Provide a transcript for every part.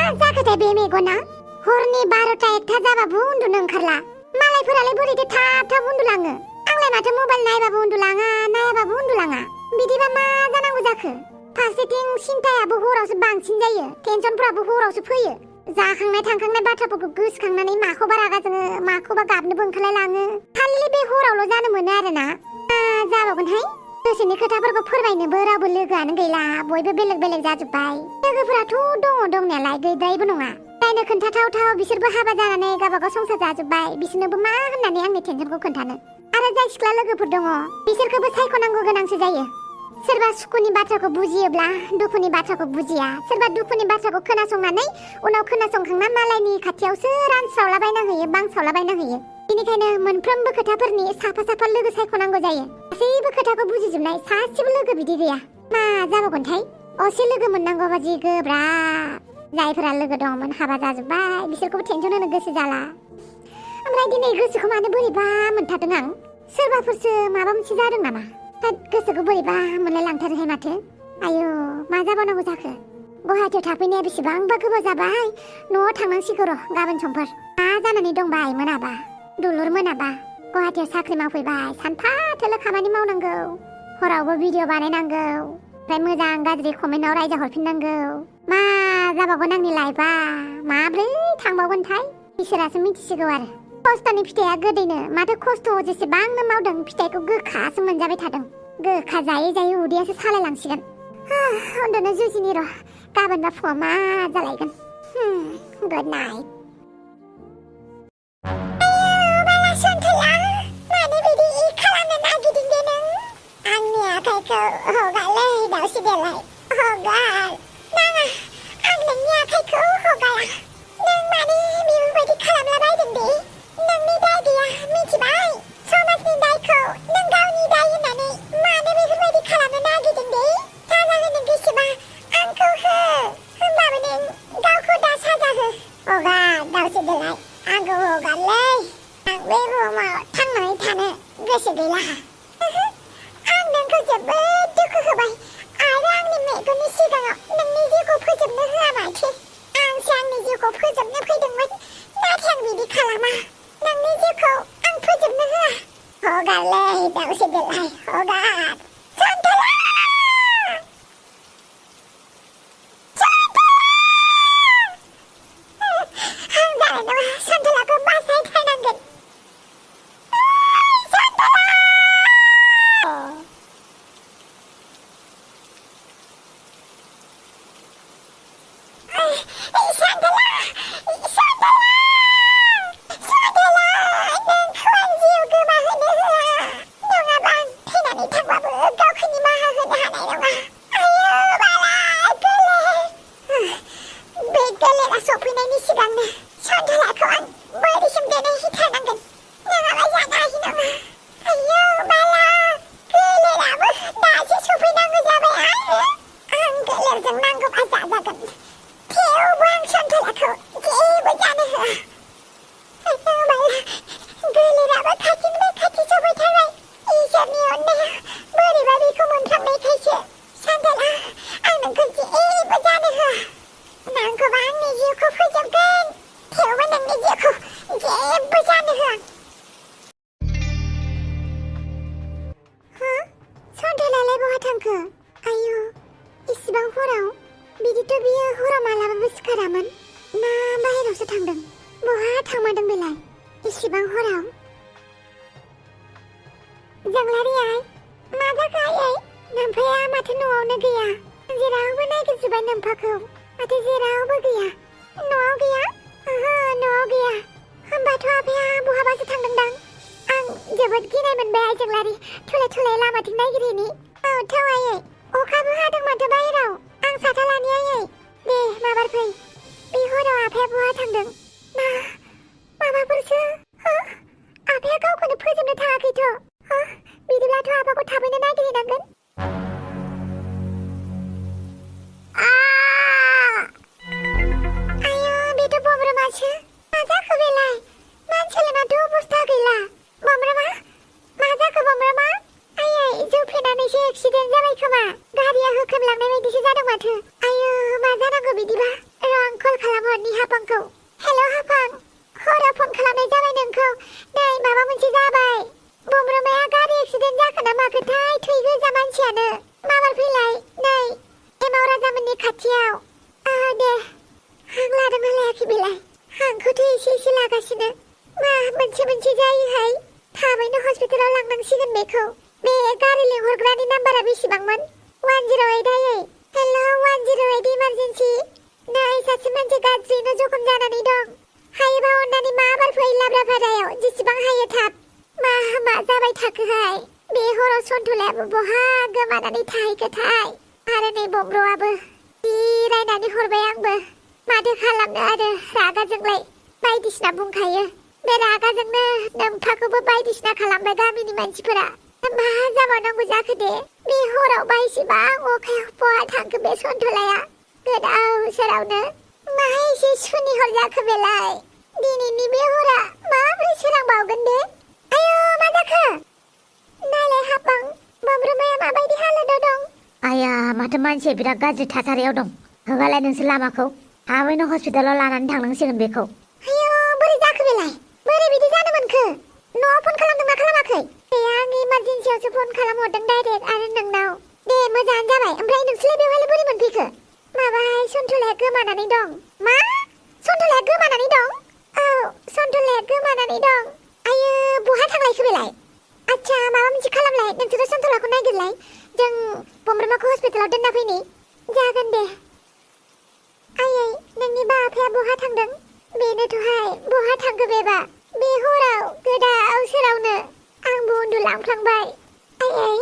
जाखोथाय बे मेगना हरनि 12ता 1ता जाबाबो उन्दुनो ओंखारला मालायफोरालाय बोरैथो थाब थाब उन्दुलाङो आंलाय माथो मबाइल नायबाबो उन्दुलाङा नायाबाबो उन्दुलाङा बिदिबा मा जानांगौ जाखो फारसेथिं सिन्तायाबो हरावसो बांसिन जायो टेनसनफ्राबो हरावसो फैयो जाखांनाय थांखांनाय बाथ्राफोरखौ गोसोखांनानै माखौबा रागा जोङो माखौबा गाबनोबो ओंखारलायलाङो खालि बे हरावल' जानो मोनो आरोना जाबावगोनहाय गोसोनि खोथाफोरखौ फोरमायनोबो रावबो लोगोआनो गैला बयबो बेलेग बेलेग जाजोब्बाय लोगोफोराथ' दङ दंनायालाय गैद्रायैबो नङा जायनो खोन्थाथाव बिसोरबो हाबा जानानै गावबागाव संसार जाजोब्बाय बिसोरनोबो मा होननानै आंनि टेनसनखौ खोन्थानो आरो जाय सिख्ला लोगोफोर दङ बिसोरखौबो सायख'नांगौ गोनांसो जायो सोरबा सुखुनि बाथ्राखौ बुजियोब्ला दुखुनि बाथ्राखौ बुजिया सोरबा दुखुनि बाथ्राखौ खोनासंनानै उनाव खोनासंखांना मालायनि खाथियावसो रानस्रावलाबायना होयो बांसावलाबायना होयो बेनिखायनो मोनफ्रोमबो खोथाफोरनि साफा साफा लोगो सायख'नांगौ जायो गासैबो खोथाखौ बुजिजोबनाय सासेबो लोगो बिदि गैया मा जाबावगोनथाय असे लोगो मोननांगौ बादि गोब्राब जायफोरा लोगो दंमोन हाबा जाजोब्बाय बिसोरखौबो टेनसन होनो गोसो जाला ओमफ्राय दिनै गोसोखौ मानो बोरैबा मोनथारदों आं सोरबाफोरसो माबा मोनसे जादों नामा गोसोखौ बोरैबा मोनलाय लांथारोहाय माथो आयौ मा जाबावनांगौ जाखो गुवाहाटीयाव थाफैनाया बेसेबांबा गोबाव जाबाय न'आव थांनांसिगौ र' गाबोन समफोर मा जानानै दंबाय मोनाबा दुलुर मोनाबा गुवाहाटीयाव साख्रि मावफैबाय सानफा थोलो खामानि मावनांगौ हरावबो भिडिअ बानायनांगौ ओमफ्राय मोजां गाज्रि कमेन्टआव रायजा हरफिननांगौ मा जाबावगोन आंनि लाइफआ माब्रै थांबावगोनथाय इसोरासो मिथिसिगौ आरो खस्थ'नि फिथाइया गोदैनो माथो खस्थ' जेसेबांनो मावदों फिथाइखौ गोखासो मोनजाबाय थादों गोखा जायै जायै उदैयासो सालायलांसिगोन उन्दुनो जुजिनि र' गाबोनबा फुङाव मा जालायगोन गुड नाइट मानो बिदि खालामनो नागिरदों नों आंनि आखाइखौ हगारलै दावसि देलाय हगार नाङा आं नोंनि आखाइखौ हगारा नों मानो बेफोरबायदि खालामलाबायदों दे नोंनि दाय गैया मिथिबाय समाजनि दायखौ नों गावनि दाय होननानै मानो बेफोरबायदि खालामनो नागिरदों दे साजा होनो गोसोबा आंखौ हो होमबाबो नों गावखौ दा साजा हो हगार दावसि देलाय आंखौ हगारलै आं बे बुहुमाव थांनानै थानो गोसो गैला आं नोंखौ जोबोद दुखु होबाय आरो आंनि मेगननि सिगाङाव नोंनि जिउखौ फोजोबनो होआ माथो आंसो आंनि जिउखौ फोजोबनो फैदोंमोन नाथाय आं बिदि खालामा नोंनि जिउखौ आं फोजोबनो होआ हगारलै दावसि देलाय हगार सान्थला आं जानाय नङा सान्थलाखौ बासायथारनांगोन एक्सिडेन्ट जाबाय खोमा गारिया होख्रेमलांनाय बायदिसो जादों माथो आयो खाथियाव दे हां लादोंना लायाखै बेलाय हांखौथ' एसे लागासिनो मा मोनसे जायोहाय थाबैनो हस्पिटालाव लांनांसिगोन बेखौ बे गारि लिंहरग्रानि नाम्बारा बेसेबांमोन 108 आयै हेल' 108 इमारजेन्सि नै सासे मानसि गाज्रिनो जखम जानानै दं हायोबा अन्नानै माबार फै लाब्राभारायाव जेसेबां हायो थाब मा जाबाय थाखोहाय बे हराव सन्थलायाबो बहा गोमानानै थाहैखोथाय आरो नै बब्र'आबो जिरायनानै हरबाय आंबो माथो खालामनो आरो रागाजोंलाय बायदिसिना बुंखायो बे रागाजोंनो नोमफाखौबो बायदिसिना खालामबाय गामिनि मानसिफोरा मा जाबावनांगौ जाखो दे बे हरावबा इसेबां अखायाव बहा थांखो बे सन्थलाया गोदाव सोरावनो मा एसे सुनिहर जाखो बेलाय दिनैनि बे हरा माब्रै सोरांबावगोन दे आयौ मा जाखो नायलाय हापां बब्रमाया माबायदि हालोदाव दं आया माथो मानसिया बिराद गाज्रि थासारियाव दं होगालाय नोंसोर लामाखौ थाबैनो हस्पिटालाव लानानै थांनांसिगोन बेखौ आयौ बोरै जाखो बेलाय बोरै बिदि जानो मोनखो न'आव फन खालामदोंना खालामाखै दे आं इमारजेन्सियावसो फन खालामहरदों डाइरेक्ट आरो नोंनाव दे मोजाङानो जाबाय ओमफ्राय नोंसोरलाय बेवहायलाय बोरै मोनफैखो माबाहाय सन्थलाया गोमानानै दं मा सन्थलाया गोमानानै दं औ सन्थलाया गोमानानै दं आयो बहा थांलायखो बेलाय आच्छा माबा मोनसे खालामलाय नोंसोरो सन्थलाखौ नायगिरलाय जों बम्ब्रमाखौ हस्पिटालाव दोनना फैनि जागोन दे आयै नोंनि बाफाया बहा थांदों बेनोथ'हाय बहा थांखो बेबा बे हराव गोदाव सोरावनो आंबो उन्दुलांफ्लांबाय आयै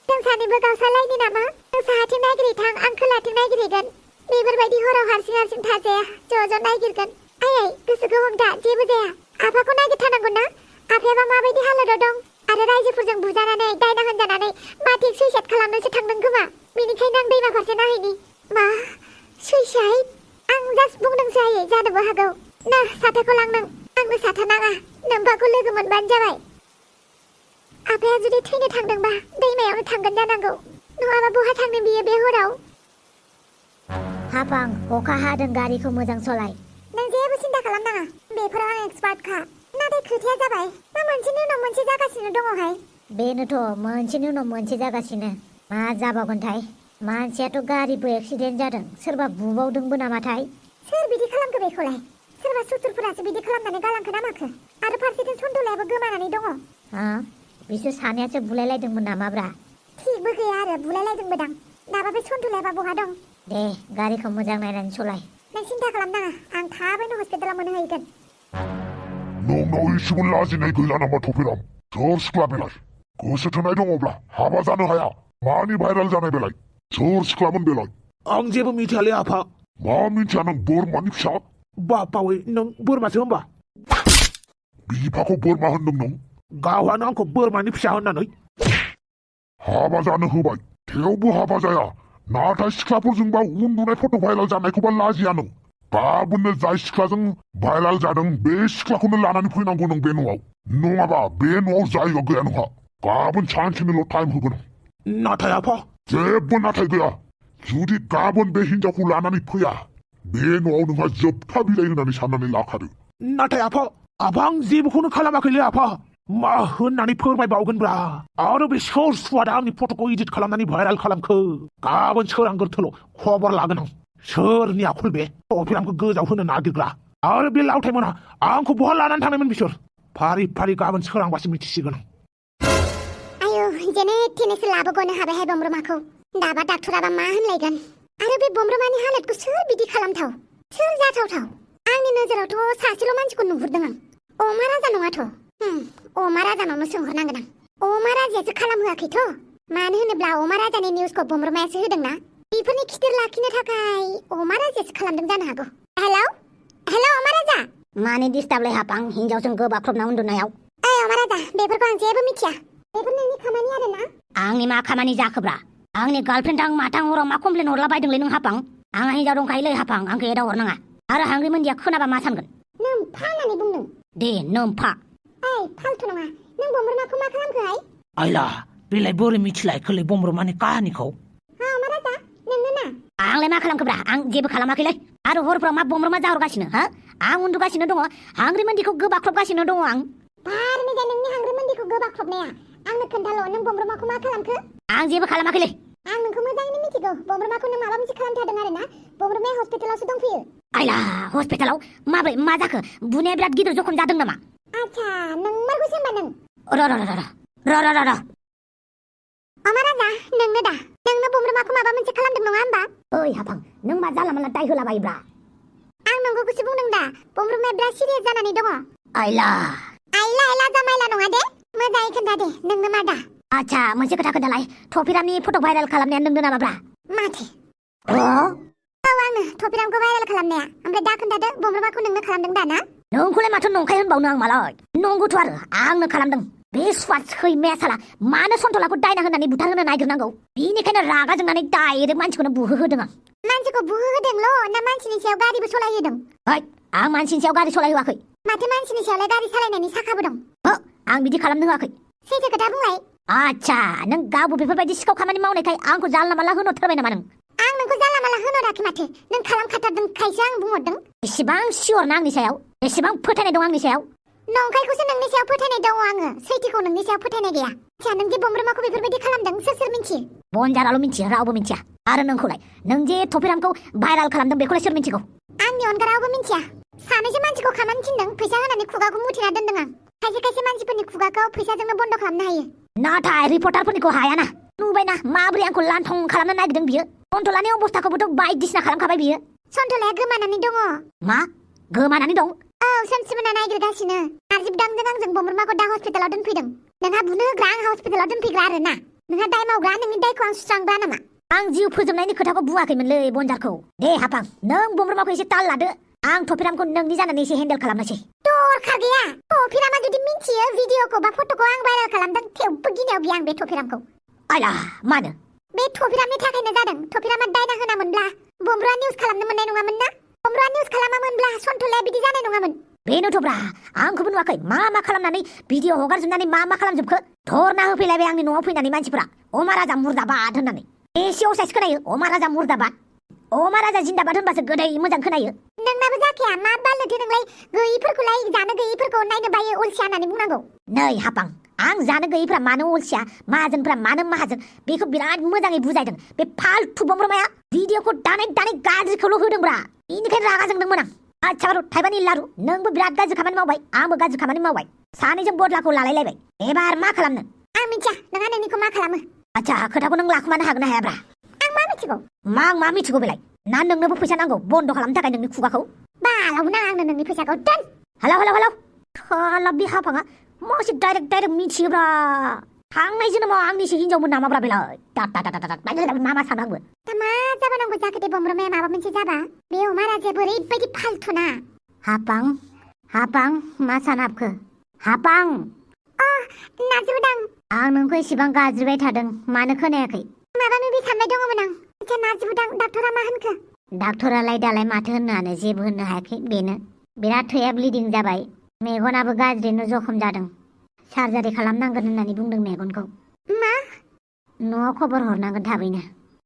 जों सानैबो गावसालायनि नामा नों साहाथिं नायगिरै थां आं खोलाथिं नायगिरहैगोन बेफोरबायदि हराव हारसिं थाजाया ज' नायगिरगोन आयै गोसोखौ हमथा जेबो जाया आफाखौ नायगिरथारनांगौ ना आफायाबा माबायदि हालोदाव दं आरो रायजोफोरजों बुजानानै दायना होनजानानै माथिक सुइसाइड खालामनोसो थांदों खोमा बेनिखायनो आं दैमा फारसे नायहैनि मा सुइसाइड आं जास्ट बुंदोंसो आयै जानोबो हागौ ना साथाखौ लांनो आंनो साथा नाङा नोमबाखौ लोगो मोनबानो जाबाय आफाया जुदि थैनो थांदोंबा दैमायावनो थांगोन जानांगौ नङाबा बहा थांनो बियो बे हराव हाबां अखा हादों गारिखौ मोजां सलाय नों जेबो सिन्था खालामनाङा बेफोराव आं एक्सपार्टखा नाथाय खोथाया जाबाय मा मोनसेनि उनाव मोनसे जागासिनो दङहाय बेनोथ' मोनसेनि उनाव मोनसे जागासिनो मा जाबावगोनथाय मानसियाथ' गारिबो एक्सिडेन्ट जादों सोरबा बुबावदोंबो नामाथाय सोर बिदि खालामखो बेखौलाय सोरबा सुथुरफोरासो बिदि खालामनानै गालांखो ना माखो आरो फारसेथिं सन्थलायाबो गोमानानै दङ बिसोर सानैयासो बुलायलायदोंमोन नामाब्रा थिगबो गैया आरो बुलायलायदोंबोदां दाबा बे सन्थलायाबा बहा दं दे गारिखौ मोजां नायनानै सलाय नों सिन्था खालामनाङा आं थाबैनो हस्पिटालाव मोनहैगोन नोंनाव एसेबो लाजिनाय गैला नामा थफिराम सोर सिख्ला बेलाय गोसो थोनाय दङब्ला हाबा जानो हाया मानि भाइरेल जानाय बेलाय सोर सिख्लामोन बेलाय आं जेबो मिथियालै आफा मा मिथिया नों बोरमानि फिसा बापावै नों बोरमासो होनबा बिफाखौ बोरमा होनदों नों गावहानो आंखौ बोरमानि फिसा होननानै हाबा जानो होबाय थेवबो हाबा जाया नाथाय सिख्लाफोरजोंबा उन्दुनाय फट' भाइरेल जानायखौबा लाजिया नों गाबोननो जाय सिख्लाजों भाइरेल जादों बे सिख्लाखौनो लानानै फैनांगौ नों बे न'आव नङाबा बे न'आव जायगा गैया नोंहा गाबोन सानसेनिल' टाइम होगोन नाथाय आफा जेबो नाथाय गैया जुदि गाबोन बे हिनजावखौ लानानै फैया बे न'आव नोंहा जोबथा बिलाइ होननानै साननानै लाखादो नाथाय आफा आं जेबोखौनो खालामाखैलै आफा मा होननानै फोरमायबावगोनब्रा आरो बे सोर सुवादा आंनि फट'खौ इडिट खालामनानै भाइरेल खालामखो गाबोन सोरांगोरथोल' खबर लागोन आं सोरनि आखल बे थफिरामखौ गोजाव होनो नागिरग्रा आरो बे लावथायमोनहा आंखौ बहा लानानै थांनायमोन बिसोर फारि गाबोन सोरांबासो मिथिसिगोन आयौ जेने थेनेसो लाबोगनो हाबायहाय बम्ब्रमाखौ दाबा डाक्टराबा मा होनलायगोन आरो बे बम्ब्रमानि हालोदखौ सोर बिदि खालामथाव सोर जाथावथाव आंनि नोजोरावथ' सासेल' मानसिखौ नुहुरदों आं अमा राजा नङाथ' अमा राजानावनो सोंहरनांगोन आं अमा राजायासो खालामहोआखैथ' मानो होनोब्ला अमा राजानि निउसखौ बम्ब्रमायासो होदोंना बेफोरनि खिथेर लाखिनो थाखाय अमा राजायासो खालामदों जानो हागौ हेल' अमा राजा माने डिस्टार्बलाय हाबां हिनजावजों गोबाख्रबना उन्दुनायाव अमा राजा बेफोरखौ आं जेबो मिथिया बेफोर नोंनि खामानि आरोना आंनि मा खामानि जाखोब्रा आंनि गार्लफ्रेन्ड आं माथां हराव मा कमप्लेन हरला बायदोंलै नों हापां आंहा हिनजाव दंखायोलै हापां आंखौ एदाव हरनाङा आरो हांग्रि मोनदिया खोनाबा मा सानगोन नोमफा होननानै बुंदों दे नोमफा फालथु नङा नों बम्ब्रमाखौ मा खालामखोहाय आइला बेलाय बोरै मिथिलायखोलै बम्ब्रमानि काहानिखौ अमा राजा नोंनो ना आंलाय मा खालामखोब्रा आं जेबो खालामाखैलै आरो हरफ्राव मा बम्ब्रमा जाहरगासिनो आं उन्दुगासिनो दङ हांग्रि मोन्दिखौ गोबाख्रबगासिनो दङ आं बार मोजां नोंनि हांग्रि मोन्दिखौ गोबाख्रबनाया आंनो खोन्थाल' नों बम्ब्रमाखौ मा खालामखो आं जेबो खालामाखैलै आं नोंखौ मोजाङैनो मिथिगौ बमब्रमाखौ नों माबा मोनसे खालामथारदों आरोना बमब्रमाया हस्पिटालावसो दंफैयो आइला हस्पिटालाव माब्रै मा जाखो बुनाया बिराद गिदिर जखम जादों नामा आच्छा नों मारगौसो होनबा नों र र र र र र र अमा राजा नोंनो दा नोंनो बमब्रमाखौ माबा मोनसे खालामदों नङा होमबा ओइ हाफां नों मा जाला माला दाय होलाबायोब्रा आं नंगौखौसो बुंदों दा बमब्रमाया बिराद सिरियास जानानै दङ आइला आइला आइला जामाइला नङा दे मोजाङै खोन्था दे नोंनो मा दा आच्छा मोनसे खोथा खोन्थालाय थफिरामनि फट' भाइरेल खालामनाया नोंनो नामाब्रा माथो अ औ आंनो थफिरामखौ भाइरेल खालामनाया ओमफ्राय दा खोन्थादो बमब्रमाखौ नोंनो खालामदों दा ना नोंखौलाय माथो नंखाय होनबावनो आं मालाय नंगौथ' आरो आंनो खालामदों बे सुवाद सैमाया साला मानो सन्थलाखौ दायना होनानै बुथारहोनो नागिरनांगौ बेनिखायनो रागा जोंनानै डाइरेक्ट मानसिखौनो बुहोहोदों आं मानसिखौ बुहोहोदोंल' ना मानसिनि सायाव गारिबो सलायहोदों ओइ आं मानसिनि सायाव गारि सलायहोआखै माथो मानसिनि सायावलाय गारि सालायनायनि साखाबो दं हो आं बिदि खालामनो होआखै सैथो खोथा बुंलाय आच्छा नों गावबो बेफोरबायदि सिखाव खामानि मावनायखाय आंखौ जानला मानला होनहरथारबाय नामा नों आं नोंखौ जानला मानला होनहराखै माथो नों खालामखाथारदोंखायसो आं बुंहरदों एसेबां सियर ना आंनि सायाव एसेबां फोथायनाय दं आंनि सायाव नंखायखौसो नोंनि सायाव फोथायनाय दङ आङो सैथोखौ नोंनि सायाव फोथायनाय गैया आच्छा नों जे बमब्रमाखौ बेफोरबायदि खालामदों सोर मिन्थियो बनजाराल' मिन्थियो रावबो मिन्थिया आरो नोंखौलाय नों जे थफिरामखौ भाइरेल खालामदों बेखौलाय सोर मिन्थिगौ आंनि अनगा रावबो मिन्थिया सानैसो मानसिखौ खामानि थिनदों फैसा होनानै खुगाखौ मुथेना दोनदों आं खायसे मानसिफोरनि खुगाखौ फैसाजोंनो बन्द खालामनो हायो नाथाय रिपर्टारफोरनिखौ हायाना नुबायना माबोरै आंखौ लान्थं खालामनो नागिरदों बियो सन्थलानि अबस्थाखौबोथ' बायदिसिना खालामखाबाय बियो सन्थलाया गोमानानै दङ मा गोमानानै दं औ सोमसिमोना नागिरगासिनो नारजिबदांजों आंजों बमब्रमाखौ दा हस्पिटालाव दोनफैदों नोंहा बुनो होग्रा आं हस्पिटालाव दोनफैग्रा आरो ना नोंहा दाय मावग्रा नोंनि दायखौ आं सुस्रांग्रा नामा आं जिउ फोजोबनायनि खोथाखौ बुङाखैमोनलै बनजारखौ दे हाफां नों बमब्रमाखौ एसे ताल लादो आं थफिरामखौ नोंनि जानानै एसे हेन्डेल खालामनोसै दरखार गैया थफिरामा जुदि मिन्थियो भिडिअखौ बा फट'खौ आं भाइरेल खालामदों थेवबो गिनायाव गैया आं बे थफिरामखौ आइला मानो बे थफिरामनि थाखायनो जादों थफिरामा दायना होनामोनब्ला बमब्रआ निउस खालामनो मोननाय नङामोन ना बमब्रआ निउस खालामामोनब्ला सन्थलाया बिदि जानाय नङामोन बेनोथ'ब्रा आंखौबो नुवाखै मा खालामनानै भिडिअ हगारजोबनानै मा खालामजोबखो धरना होफैलायबाय आंनि न'आव फैनानै मानसिफोरा अमा राजा मुर्दाबाद होननानै एसे असाइस खोनायो अमा राजा मुर्दाबाद अमा राजा जिन्दाबाद होनबासो गोदै मोजां खोनायो नोंनाबो जाखाया मा बालोथो नोंलाय गैयिफोरखौलाय जानो गैयिफोरखौ नायनो बायो अलसिया होननानै बुंनांगौ नै हापां आं जानो गैयिफ्रा मानो अलसिया माहाजोनफ्रा मानो माहाजोन बेखौ बिराद मोजाङै बुजायदों बे फाल्थु बमब्रमाया भिडिअखौ दानै गाज्रिखौल' होदोंब्रा बेनिखायनो रागा जोंदोंमोन आं आच्छा बारु थाइबानि लारु नोंबो बिराद गाज्रि खामानि मावबाय आंबो गाज्रि खामानि मावबाय सानैजों बदलाखौ लालायलायबाय एबार मा खालामनो आं मिथिया नोंहा नोंनिखौ मा खालामो आच्छा खोथाखौ नों लाखुमानो हागोन ना हायाब्रा आं मा मिथिगौ मा मिथिगौ बेलाय ना नोंनोबो फैसा नांगौ बन्द खालामनो थाखाय नोंनि खुगाखौ बालाव नाङा आंनो नोंनि फैसाखौ दोन हेलौ खाला बे हाफाङा मासे डाइरेक्ट मिथियोब्रा थांनाय जोनोमाव आंनिसो हिनजावमोन नामाब्रा बेलाय मा सानो आंबो दा मा जाबानांगौ जाखो दे बमब्रमाया माबा मोनसे जाबा बे अमा राजायाबो ओरैबायदि फाल्थुना हापां मा सानाबखो हापां नाजुदां आं नोंखौ एसेबां गाज्रिबाय थादों मानो खोनायाखै माबा माबि साननाय दङमोन आं आच्छा नाजुदां डाक्टरा मा होनखो डाक्टरालाय दालाय माथो होननो जेबो होननो हायाखै बेनो बिराद थैया ब्लिडिं जाबाय मेगनाबो गाज्रिनो जखम जादों सार्जारि खालामनांगोन होननानै बुंदों मेगनखौ मा न'आव खबर हरनांगोन थाबैनो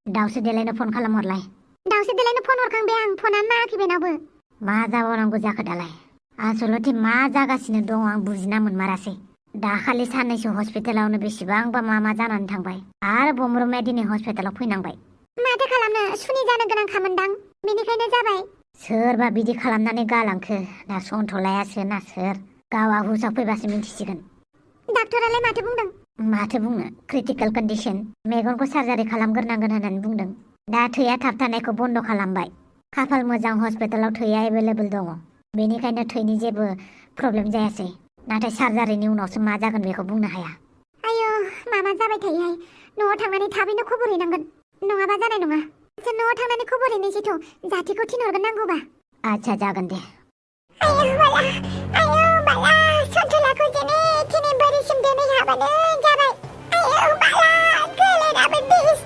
दाउसो देलायनो फन खालामहरलाय दाउसो देलायनो फन हरखांबाय आं फनानो नाङाखै बेनावबो मा जाबावनांगौ जाखो दालाय आसलथे मा जागासिनो दं आं बुजिना मोनमारासै दाखालि साननैसो हस्पिटालावनो बेसेबांबा मा जानानै थांबाय आरो बमब्रमाया दिनै हस्पिटालाव फैनांबाय माथो खालामनो सुनि जानो गोनां खामोनदां बेनिखायनो जाबाय सोरबा बिदि खालामनानै गालांखो ना सन्थलायासो ना सोर गावआ हुसाव फैबासो मिन्थिसिगोन डाक्टरालाय माथो बुंदों माथो बुंनो क्रिटिकेल कन्डिसन मेगनखौ सार्जारि खालामग्रोनांगोन होननानै बुंदों दा थैया थाबथानायखौ बन्द खालामबाय खाफाल मोजां हस्पिटालाव थैया एभेलेबल दङ बेनिखायनो थैनि जेबो प्रब्लेम जायासै नाथाय सार्जारिनि उनावसो मा जागोन बेखौ बुंनो हाया आयो मा जाबाय थायोहाय न'आव थांनानै थाबैनो खबर हैनांगोन नङाबा जानाय नङा न'आव थांनानै खबर हैनोसैथ' जाथिखौ थिनहरगोन नांगौबा आच्छा जागोन दे आयो बाला सन्थलाखौ जेने थेने बोरिसिम दोनहैहाबानो जाबाय आयो बाला गोलेनाबो बिस